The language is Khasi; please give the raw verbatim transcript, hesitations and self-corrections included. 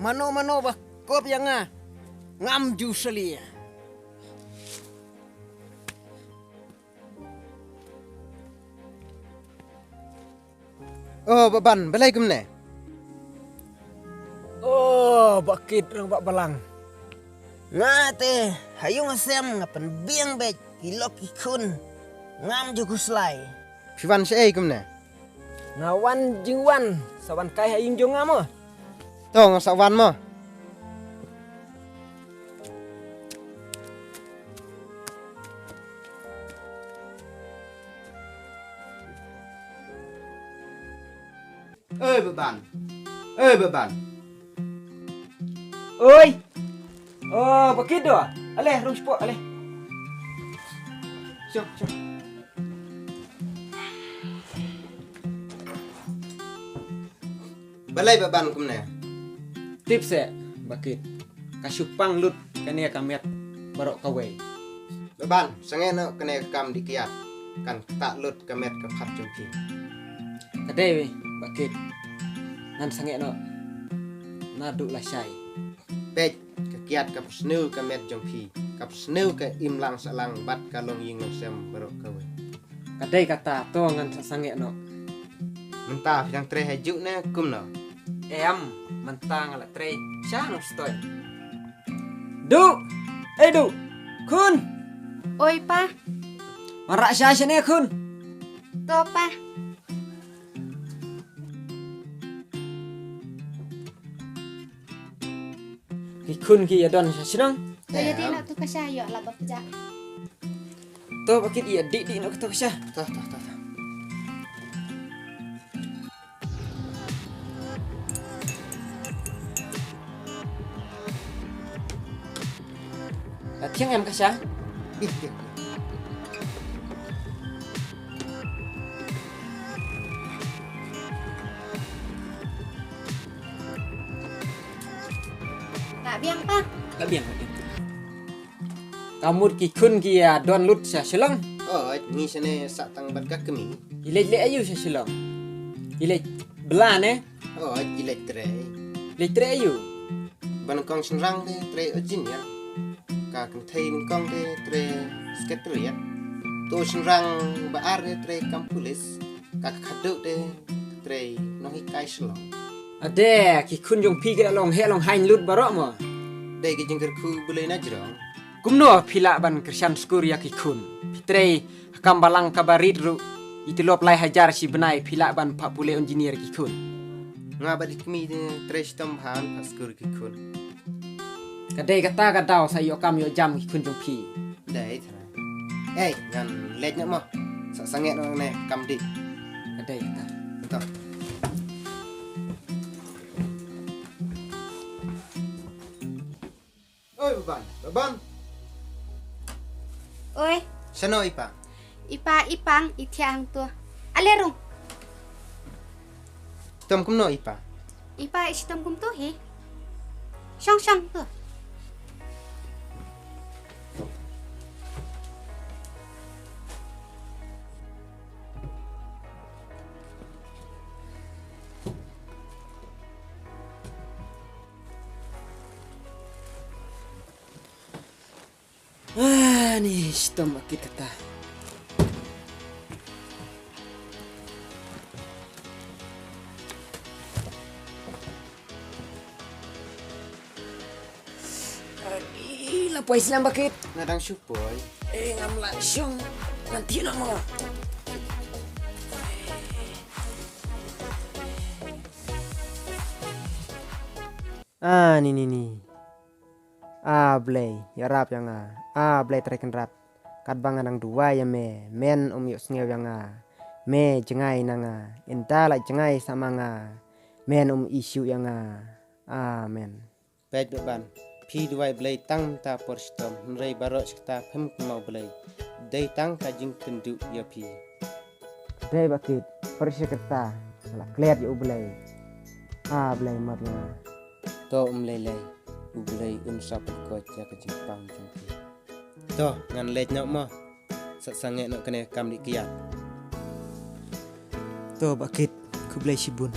Mano mano ba kup ïa nga, ngam ju salia. Oh, Bah Ban, balei kumne? Oh, Bah Kit, Rangbah Balang. Nga te ha ïing ha sem nga pynbiang beit ki lok ki khun. Ngam ju khuslai. Phi wan shaei kumne? Nga wan jingwan, sa wan kai ha ïing jong nga mo. To nga sa wan mo. Oi Bah Ban. Oi Bah Ban. Oi. Oh, Bah Kit doh. Ale, rung spok, ale. Sure, sure. Balei Bah Ban kumne? Tip seh, Bah Kit. Ka shu pang lut kane ka met baroh kawei. Bah Ban, sangeh noh kane ka kam dih kiad. Kan ktah lut ka met ka phad jong phi. Ka dei, Bah Kit. Ngan sangeh noh. Naduh lashai. Peit, ka kiad ka pynsniew ka met jong phi. Ka pynsniew ka imlang sahlang bad ka longïing longsem baroh kawei. Ka dei kata, to ngan sa sangeh noh. Mynta phi dang trei hajuh ne kumno? Em, mynta nga la trei sha Nongstoiñ. Duh! Ei Duh! Khun! Oi pa. Wanrah sha shane khun. To pa. Ki khun ki ïa don sha shnong. To ïa dih noh tu ka sha, ïoh lah ba pjah. To Bah Kit, ïa dih dih noh ka to ka sha. To to to to. La thiang em ka sha? Ih, ih, ih. Lah biang pa. Lah biang, lah biang. Ka mut ki khun ki ïa don lut sha Shillong. Oh, ngi shane sah tang bad ka kmie. I leit leh aïu sha Shillong? I leit bla ne? Oh, i leit trei. Leit trei aïu? Ba nyngkong shynrang te trei engineer. Ka kynthei nyngkong te trei secretariat. To shynrang ba ar te trei kam police. Ka khadduh te trei nonghikai Shillong. Ade, ki khun jong phi ki la long heh long haiñ lut baroh mo. Dei ki jingkyrkhu Blei na jrong. Kumno phi lah ban kyrshan skur ïa ki khun? Phi trei ha kam balang kaba rit ruh, i tulop lai hajar shi bnai, phi lah ban phah pule engineer ki khun? Nga bad i kmie te trei shitom bha ban phah skur ki khun. Ka dei kata ka daw sa ïoh kam ïoh jam ki khun jong phi. Dei tharai. Ei, ngan leit noh mo. Sa sangeh noh ne kam dih. Ka dei kata. To. Oi, Bah Ban, Bah Ban. Oi. Shano i pa? I pa i pang i thiah hangto. Ale rung. Shitom kumno i pa? I pa i shitom kumto hi. Shong shong to. Ah, ni shitom ba kit kata. Ani la poi slam ba kit. Nga dang shu poi. Eh, ngam lah shong. Nanti nak mo. Ah, ni ni ni. Ah Blei, ïarap ïa nga. Ah Blei Trai Kynrad. Katba nga dang duwai ïa me, men um ïohsngew ïa nga. Me jngai na nga, ynda la jngai sa ma nga, men um ïeh shuh ïa nga. Amen. Peit Bah Ban, phi duwai Blei tang mynta por shitom, hynrei baroh shi katta phim kynmaw Blei. Dei tang ka jingkynduh ïa phi. Dei ba kit, por shi katta, la klet ïa U Blei. Ah Blei map ïa nga. To um lei lei, U Blei un sa pynkoit ïa ka jingpang jong phi. To, ngan leit noh mo. Sa sangeh noh kane kam dih kiad. To ba kit, khublei shibun.